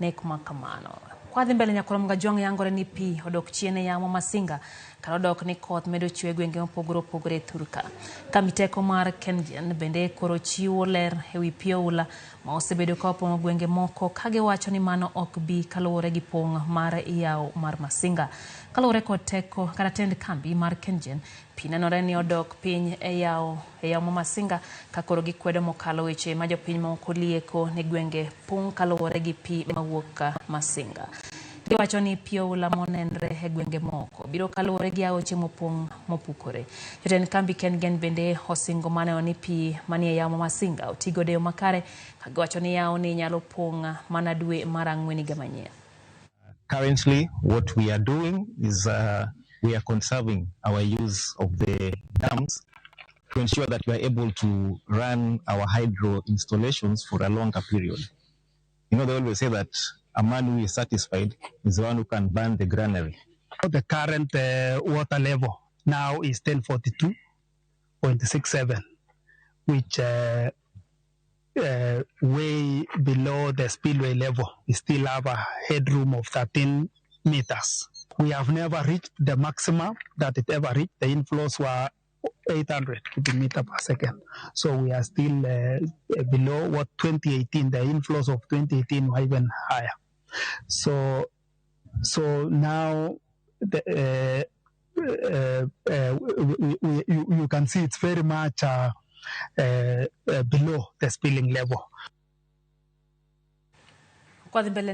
Nek ma kamano. Kwadhi mbele nyakorom Gajwang' yangore ni pi odok chien e yamo Masinga kata odok ni koth medo chwe e gwenge mopogore opogore e thurka. Kambi teko mar KenGen bende koro chiwo ler e wi pi oula ma osebedo ka opong'o gwenge moko ka giwacho ni mano ok bi kaluwore gi pong' mar yawo mar Masinga. Kaluwore kod teko kata tend kambi mar KenGen, pi nenore ni odok piny e yawo e yawo ma Masinga ka koro gikwedo mokalo weche ma jopiny moko lieko ni gwenge pong' kaluwore gi pi mawuok Masinga. Giwacho ni pi oula monenre e gwenge moko biro kaluwore gi aoche mopong' mopukore. Jotend kambi KenGen bende osingo maneno ni pi manie yawo ma Masinga otigodo e yo makare ka giwacho ni yawo ni nyalo pong' mana dwe mar ang'wen higa manyien. Currently, what we are doing is we are conserving our use of the dams to ensure that we are able to run our hydro installations for a longer period. You know, they always say that a man who is satisfied is the one who can burn the granary. The current water level now is 1042.67, which way below the spillway level. We still have a headroom of 13 meters. We have never reached the maximum that it ever reached. The inflows were 800 cubic meter per second. So we are still below what 2018, the inflows of 2018 were even higher. So now the, you can see it's very much below the spilling level. Kwadhi mbele.